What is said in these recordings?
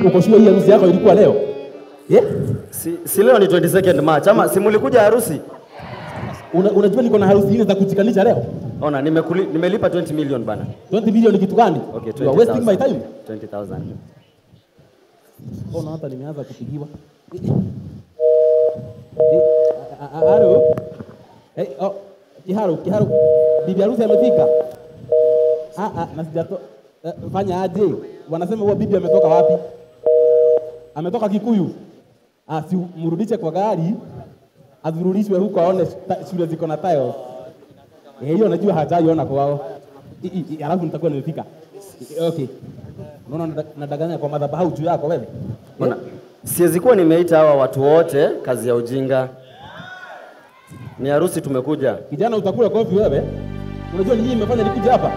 Uko sure hii harusi yako ilikuwa leo? Yeah? Si leo ni 22nd March ama si mulikuja harusi? Unajua niko na harusi nyingine za kujikanisha leo? Ona nimelipa 20 million bana. 20 million ni kitu gani? Okay, 20,000. You are wasting my time. 20,000. Ona hata nimeanza kupigiwa. Halo. Eh, oh, Kiharu. Bibi harusi amefika. Na sijato fanya aje? Wanasema huwa bibi ametoka wapi? Ametoka Kikuyu. Si mrudishe kwa gari, azurudishwe huko aone shule ziko na tiles. Hiyo najua hajaiona kwa wao. Alafu nitakuwa nimefika. Okay. Unaona nadanganya kwa madhabahu juu yako wewe. Ona, siwezi kuwa nimeita hawa watu wote kazi ya ujinga. Ni harusi tumekuja. Kijana utakula kofi wewe. Unajua nyinyi mmefanya nikuja hapa?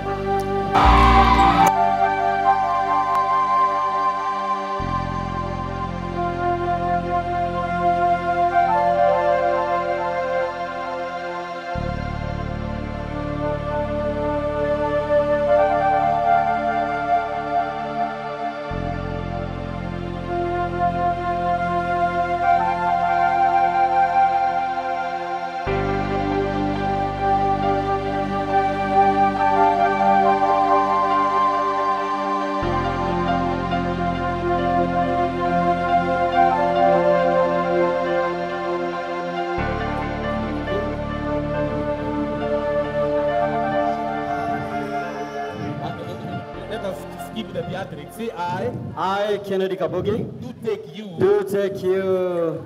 Say I, Kennedy Kabugi, do take you. Do take you.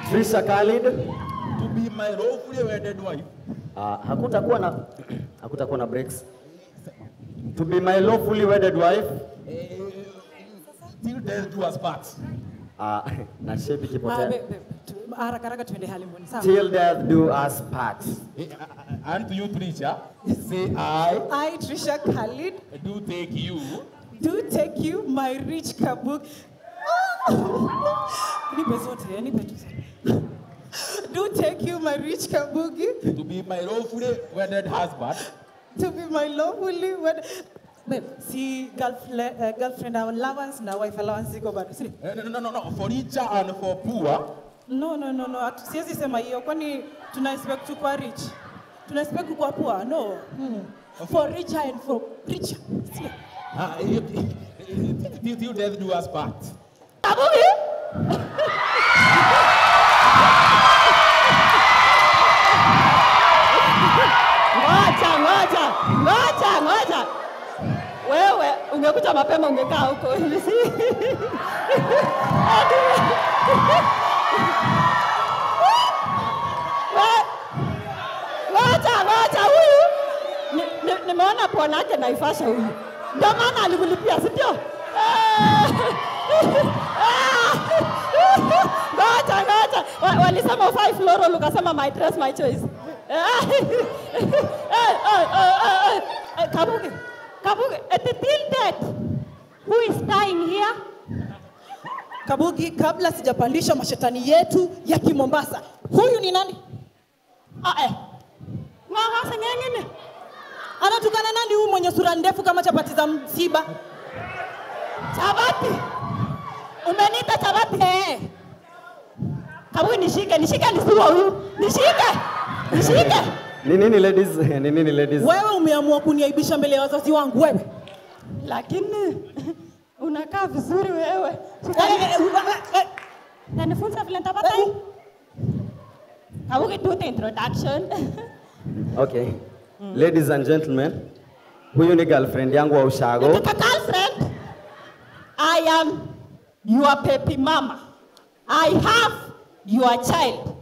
Trisha Khalid, to be my lawfully wedded wife. Hakutakuwa na breaks. To be my lawfully wedded wife. Till death do us part. Na shape ikipotea. Haraka haraka tuende honeymoon. Sawa. Till death do us part. And to you, Trisha, say I, Trisha Khalid, do take you. Do take you, my rich Kabugi. Nipe zote, nipe tu. Do take you, my rich Kabugi. To be my lawfully wedded husband. To be my lawfully wedded. Babe, see, girlfriend allowance na wife allowance ziko bado. No, for richer and for poor. No. Siwezi sema hiyo, kwani tuna expect kuwa rich? Tuna expect kuwa poor? No. For richer and for richer. Till death do us part. Kabugi? Ngoja. Wewe ungekuja mapema ungekaa huko. Ngoja huyu. Nimeona pona yake Naivasha huyu. Ndio maana alikulipia, si ndio? Ngoja. Walisema ufai floral, ukasema my dress my choice. Kabugi. Till death. Who is dying here? Kabugi, kabla sijapandisha mashetani yetu ya Kimombasa. Huyu ni nani? Ng'ang'ase. Anatukana nani huyu mwenye sura ndefu kama chapati za msiba? Chapati? Umeniita chapati? Kabugi, nishike nisiwe huyu. Nishike. Ni nini ladies? Ni nini ladies? Wewe umeamua kuniaibisha mbele ya wazazi wangu wewe. Lakini unakaa vizuri wewe. Nanifunza vile nitapata hii? Kabugi, do the introduction. Okay. Ladies and gentlemen, huyu ni girlfriend yangu wa ushago. Girlfriend? I am your baby mama. I have your child.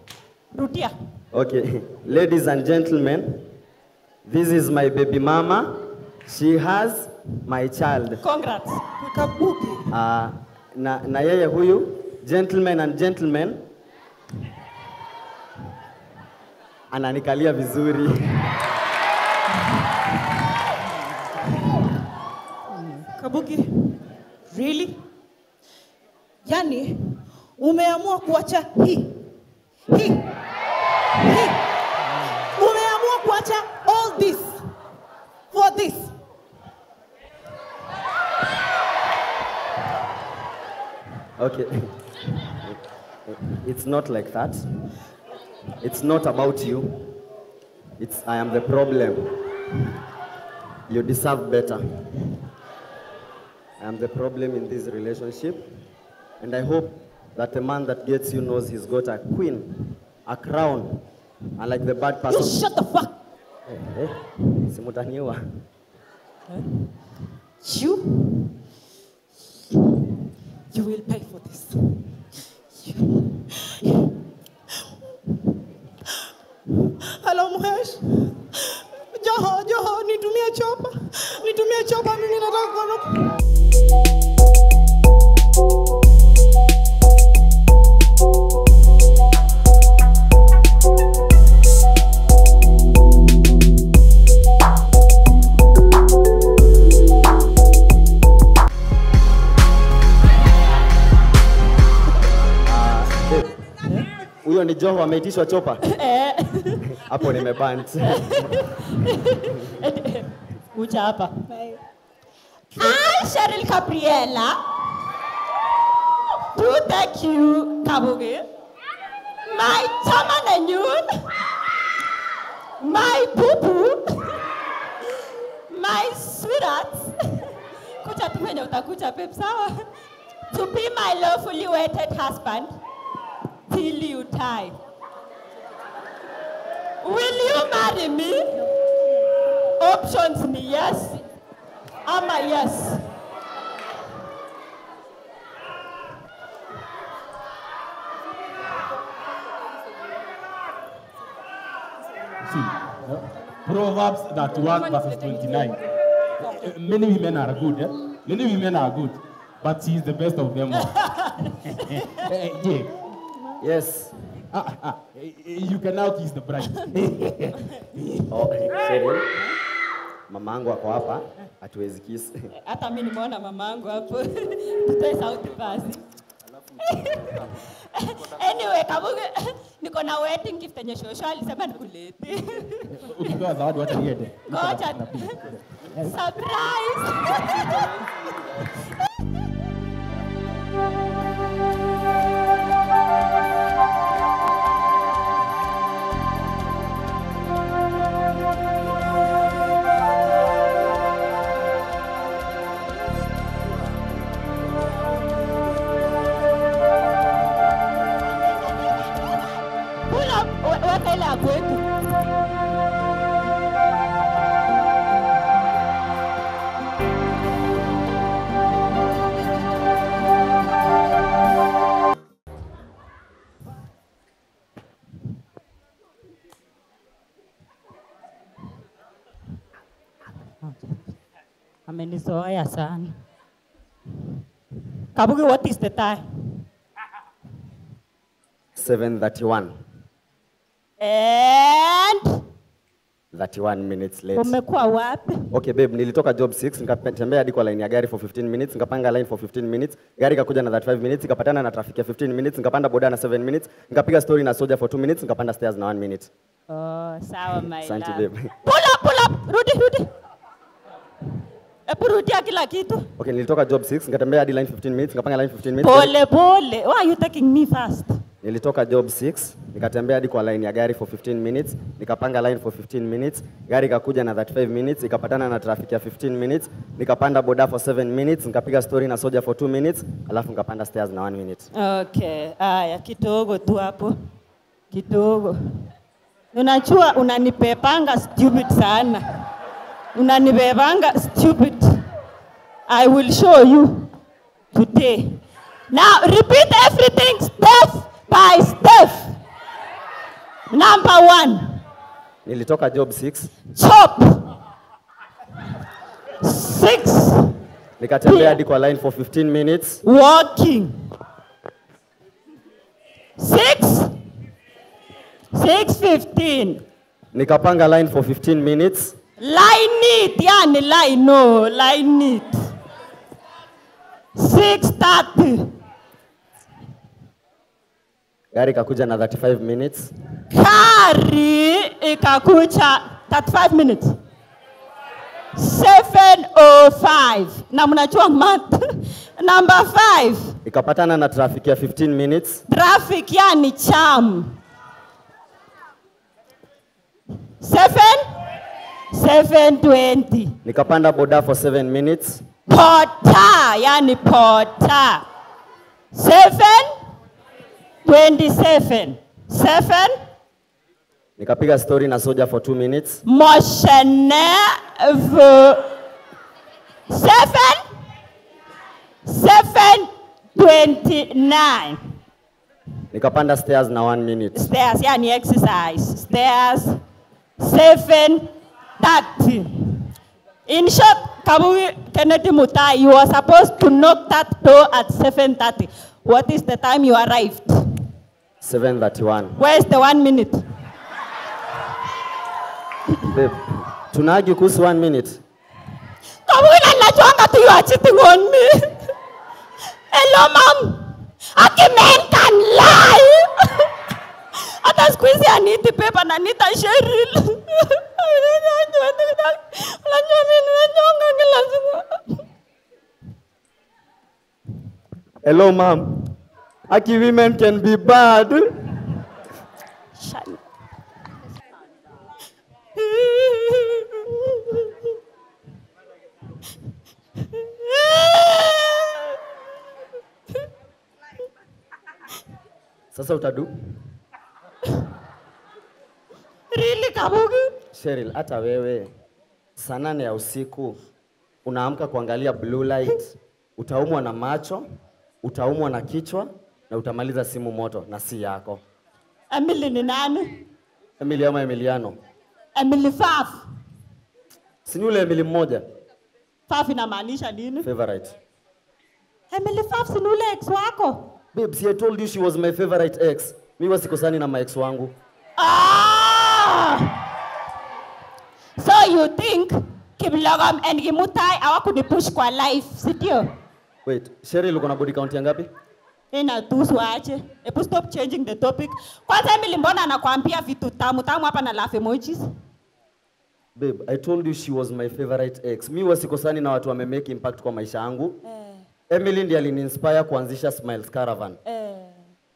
Rudia. Okay. Ladies and gentlemen, this is my baby mama. She has My child. Congrats. Kabugi. Na yeye huyu gentleman and gentleman ananikalia vizuri. Kabugi, really? Yani umeamua kuacha hii. Hii. Hii. Umeamua kuacha all this for this. Okay. It's not like that. It's not about you. It's I am the problem. You deserve better. I am the problem in this relationship. And I hope that the man that gets you knows he's got a queen, a crown, and like the bad person. You shut the fuck. Eh, simutaniwa. You will pay for this. Hello, Muhesh. Joho, Joho, nitumie chopa. Nitumie chopa, mimi nataka kuona. Huyo ni Joho ameitishwa chopa. Hapo nimebant. Kuja hapa. I, Cheryl Gabriela, do thank you, Kabugi. My chaman, my poo-poo, my sweetheart. Kuja tu mwenye utakuja babe, sawa? To be my lawfully wedded husband till you die. Will you marry me? Options ni yes ama yes. See, Proverbs 31 verses 29. Many women are good, eh? Many women are good, but she is the best of them all. Yeah. Yes. You can now kiss the bride. Oh, Cheryl. Mamangu ako hapa, hatuwezi kiss. Hata mimi nimeona mamangu hapo. Tutoe sauti basi. Anyway, Kabugi, niko na wedding gift yenye shosho alisema nikulete. Ukipewa zawadi wacha niende. Ngoja. Surprise. Amenizoea sana. Kabugi, what is the time? 7:31. And 31 minutes late. Umekuwa wapi? Okay babe, nilitoka job 6, nikatembea hadi kwa line ya gari for 15 minutes, nikapanga line for 15 minutes, gari ikakuja na 35 minutes, nikapatana na traffic ya 15 minutes, nikapanda boda na 7 minutes, nikapiga story na soja for 2 minutes, nikapanda stairs na 1 minute. Oh, sawa my love. Asante babe. Pull up, pull up. Rudi, rudi. Ebu rudia kila kitu. Okay, nilitoka job 6, nikatembea hadi line 15 minutes, nikapanga line 15 minutes. Pole pole. Why are you taking me fast? Nilitoka job 6, nikatembea hadi kwa line ya gari for 15 minutes, nikapanga line for 15 minutes, gari ikakuja na 35 minutes, ikapatana na traffic ya 15 minutes, nikapanda boda for 7 minutes, nikapiga story na soja for 2 minutes, alafu nikapanda stairs na 1 minute. Okay, aya kidogo tu hapo. Kidogo. Unajua unanipepanga stupid sana. Unanibebanga stupid. I will show you today. Now repeat everything step by step. Number 1. Nilitoka job 6. Chop. 6. Nikatembea hadi kwa line for 15 minutes. Walking. 6 6:15. Nikapanga line for 15 minutes. Line it, yani line, no, line it. 6:30. Gari ikakuja na 35 minutes. Gari ikakuja 35 minutes. 7:05. Na mnajua math. Number 5. Ikapatana na traffic ya 15 minutes. Traffic yani jam. 7:20. Nikapanda boda for 7 minutes. Pota, yani pota. 7:27. 7. Nikapiga story na soja for 2 minutes. Moshene 7:29. Nikapanda stairs na 1 minute. Stairs, yani exercise. Stairs 7:30. In short, Kabugi Kennedy Mutai, you were supposed to knock that door at 7:30. What is the time you arrived? 7:31. Where is the 1 minute? Babe, tunaargue kuhusu 1 minute. Kabugi, najuanga tu you are cheating on me. Hello, mom. Aki men can lie. Hata siku hizi aniiti Pepa na niita Cheryl. Unajua mimi ninanyonga kila siku. Hello, mom. Aki women can be bad. Shut. Sasa utadu? Really, Kabugi? Cheryl, hata wewe saa 8 ya usiku unaamka kuangalia blue light, utaumwa na macho, utaumwa na kichwa na utamaliza simu moto na si yako. Emily ni nani? Emily ama Emiliano? Emily Faf. Si ni yule Emily mmoja? Faf inamaanisha nini? Favorite. Emily Faf si ni yule ex wako? Babe, see I told you she was my favorite ex. Mimi wasikosani na my ex wangu. Ah! So you think Kiblagam and Kimutai hawakunipush kwa life, si ndio? Wait, Cheryl uko na body count ya ngapi? Inatuhusu aje? Ebu stop changing the topic. Kwanza Emily mbona anakuambia vitu tamu tamu hapa na laugh emojis? Babe, I told you she was my favorite ex. Mimi wasikosani na watu wame make impact kwa maisha yangu. Emily ndiye aliniinspire kuanzisha Smiles Caravan.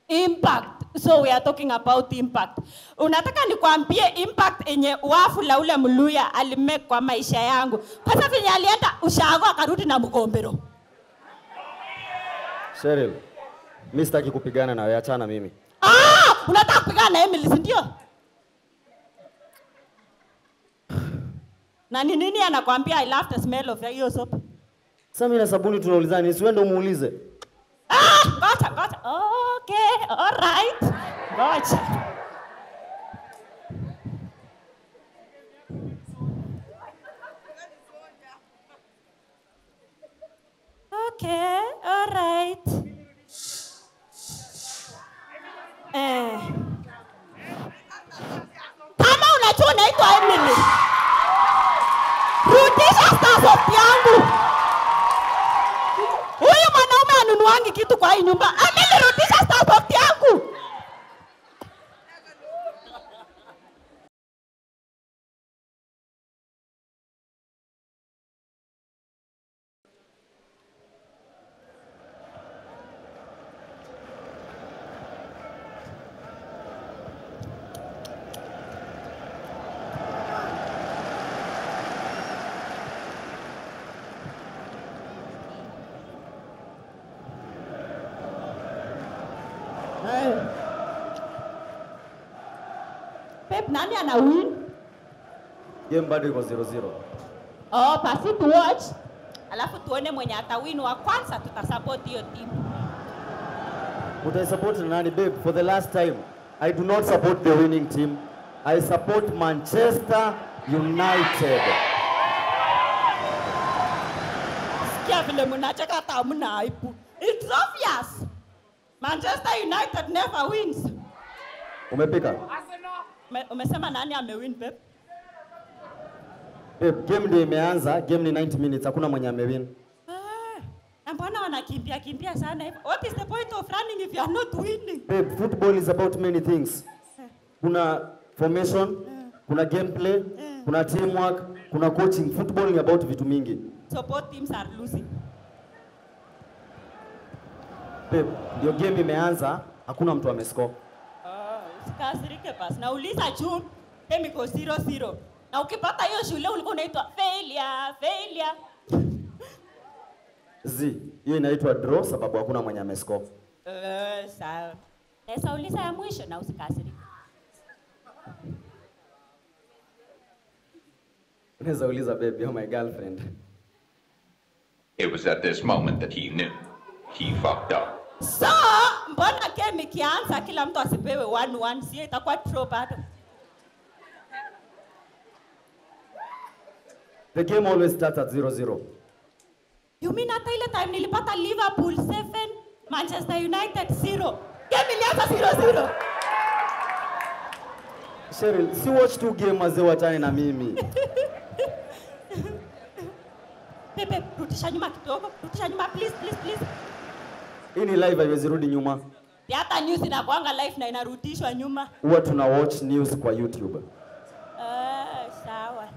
Impact. So we are talking about impact. Unataka nikwambie impact yenye Wafula ule Mluya alimake kwa maisha yangu. Kwanza venye alienda ushago akarudi na mgombero. Cheryl, mimi sitaki kupigana na wewe, achana mimi. Ah, unataka kupigana na Emily, si ndio? Na ni nini anakuambia I love the smell of your soap? Sasa mimi na sabuni tunaulizana, si wewe ndio muulize. Ah, gotcha, gotcha. Okay, all right. Gotcha. Okay, all right. Kama unajua unaitwa Emily, rudisha Starsoft yangu. Huyu mwanaume anunuangi kitu kwa hii nyumba. Emily, rudisha Starsoft yangu. Pep, nani ana win? Game bado iko 0-0. Oh, pasi to watch. Alafu tuone mwenye atawin wa kwanza, tutasupport hiyo team. Utaisupport nani, babe? For the last time, I do not support the winning team. I support Manchester United. Sikia vile mnacheka hata hamna aibu. It's obvious. Manchester United never wins. Umepika? Umesema nani amewin, babe? Babe, game ndio imeanza, game ni 90 minutes, hakuna mwenye amewin. Ah, mbona wanakimbia kimbia sana hivyo? What is the point of running if you are not winning? Babe, football is about many things. Kuna formation, kuna gameplay, kuna teamwork, kuna coaching. Football ni about vitu mingi. So both teams are losing. Babe, ndio game imeanza, hakuna mtu amescore. Usikasirike basi. Nauliza juu game iko 0-0. Na ukipata hiyo shule ulikuwa unaitwa failure, failure. Z, hiyo inaitwa draw sababu hakuna mwenye amescore. Sawa. Sasa uliza ya mwisho na usikasirike. Unaweza uliza babe, you're my girlfriend. It was at this moment that he knew. He fucked up. So, mbona game ikianza kila mtu asipewe 1-1, sio itakuwa draw bado? The game always starts at 0-0. You mean hata ile time nilipata Liverpool 7, Manchester United 0. Game ilianza 0-0. Cheryl, si watch two game wazee wachane na mimi. Pepe, rudisha nyuma kidogo, rudisha nyuma please, please, please. Hii ni live, haiwezi rudi nyuma. Hata news inakuanga live na inarudishwa nyuma. Huwa tuna watch news kwa YouTube. Sawa.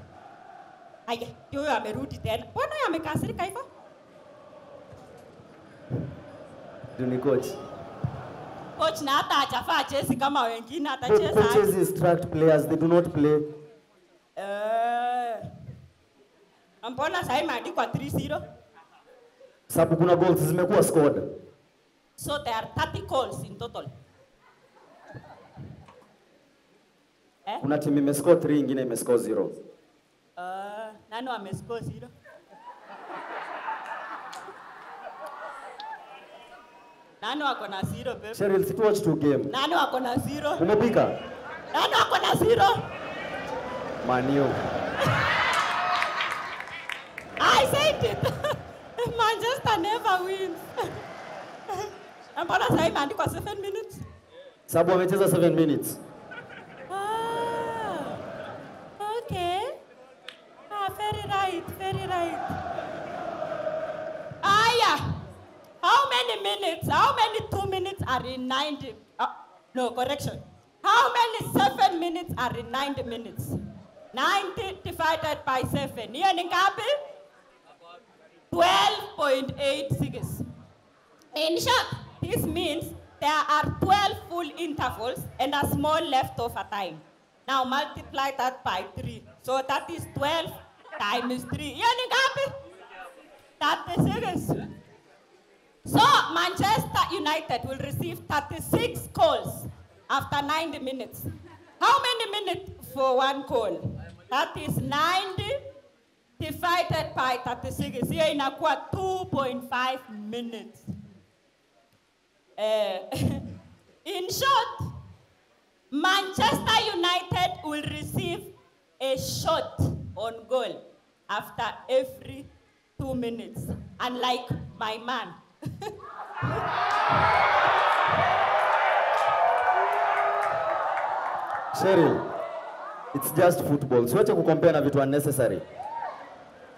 Aya, huyo amerudi tena. Mbona huyo amekasirika hivyo? Ni coach. Coach na hata hajafaa jezi kama wengine atacheza. Coaches instruct players, they do not play. Mbona sasa imeandikwa 3-0? Sababu kuna goals zimekuwa scored. So there are 30 goals in total. Kuna timu imescore 3, ingine imescore 0. Nani amescore 0? Nani wako na 0 babe? Cheryl, sit watch two game. Nani wako na 0? Umepika? Nani wako na 0? Manio. I said it. Manchester never wins. Mbona sasa imeandikwa 7 minutes? Sababu wamecheza 7 minutes. Ah. Okay. Ah, very right, very right. Aya. How many minutes? How many 2 minutes are in 90? No, correction. How many 7 minutes are in 90 minutes? 90 divided by 7. Hiyo ni ngapi? 12.86. In short, this means there are 12 full intervals and a small leftover time. Now multiply that by 3. So that is 12 times 3. Hiyo ni ngapi? 36. So Manchester United will receive 36 calls after 90 minutes. How many minutes for one call? That is 90 divided by 36. Hiyo inakuwa 2.5 minutes. In short, Manchester United will receive a shot on goal after every 2 minutes, unlike my man. Cheryl, it's just football. Siwache kucompare na vitu unnecessary.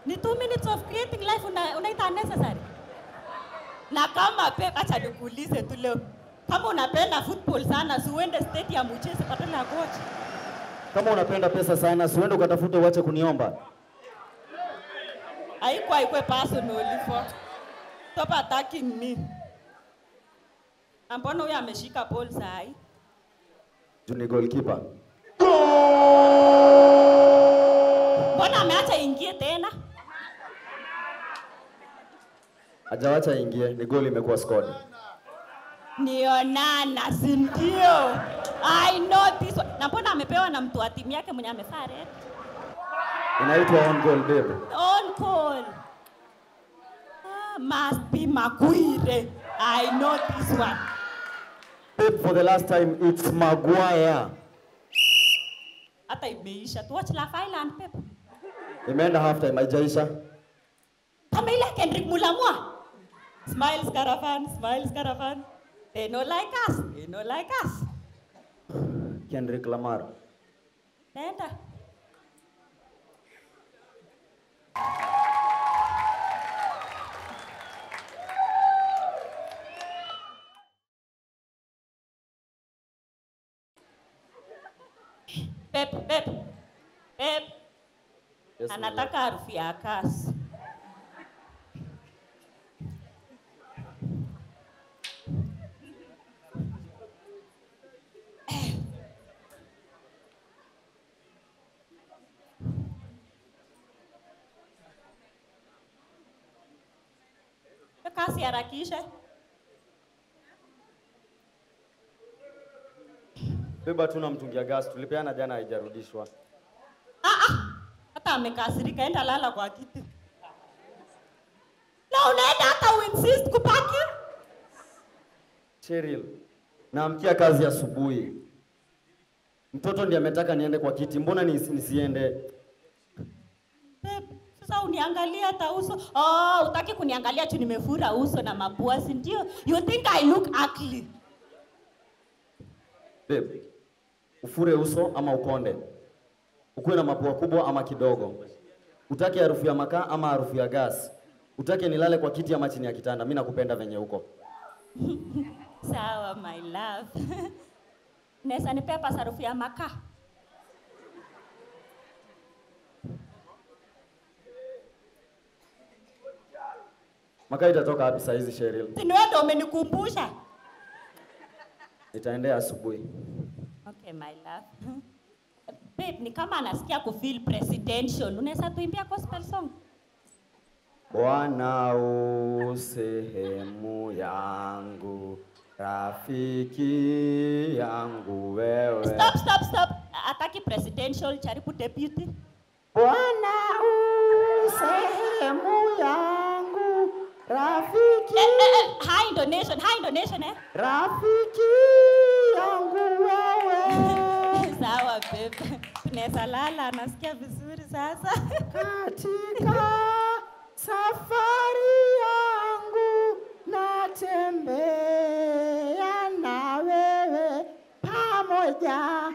Ni 2 minutes of creating life unaita unnecessary. Na kama acha nikuulize tu leo. Kama unapenda football sana, si uende stadium ucheze badala ya coach. Kama unapenda pesa sana, si uende ukatafute uache kuniomba. Haikuwa ikwe personal for. Stop attacking me. Mbona huyu ameshika ball sahi? Juni goalkeeper. Mbona ameacha ingie tena? Hajawacha ingie, ni goal imekuwa scored. Ni Onana, si ndio? I know this one. Na mbona amepewa na mtu wa timu yake mwenye amevaa red? Inaitwa on goal babe. On goal. Ah, must be Maguire. I know this one. Babe, for the last time it's Maguire. Hata imeisha. Tu watch Love Island, Pep. Imeenda half time, haijaisha. Kama ile Kendrick Mulamwa. Smiles caravan, smiles caravan. They no like us, they no like us. Kendrick Lamar. Nenda. Pep, pep, pep. Yes, my Anataka harufu ya kasi. Kasi harakisha. Beba tuna mtungi ya gas tulipeana jana haijarudishwa. Hata amekasirika, enda lala kwa kiti. Na unaenda hata uinsist kupaki? Cheryl, naamkia kazi asubuhi. Mtoto ndiye ametaka niende kwa kiti, mbona nisiende? Babe, sasa uniangalia hata uso. Oh, utaki kuniangalia tu nimefura uso na mapua, si ndio? You think I look ugly? Babe, ufure uso ama ukonde? Ukuwe na mapua kubwa ama kidogo? Utake harufu ya makaa ama harufu ya gas? Utake nilale kwa kiti ama chini ya kitanda? Mimi nakupenda venye uko. Sawa, my love. Nesa nipea pasa harufu ya makaa. Makaa itatoka wapi saa hizi Cheryl? Si ni wewe ndio umenikumbusha. Nitaendea asubuhi. Okay, my love. Babe, ni kama anasikia kufeel presidential. Unaweza tuimbia gospel song? Bwana u sehemu yangu, rafiki yangu wewe. Stop, stop, stop. Ataki presidential, jaribu deputy. Bwana u sehemu yangu, rafiki, High donation, high donation eh? Rafiki yangu wewe. Sawa babe. Tunaweza lala, nasikia vizuri sasa. Katika safari yangu natembea na wewe pamoja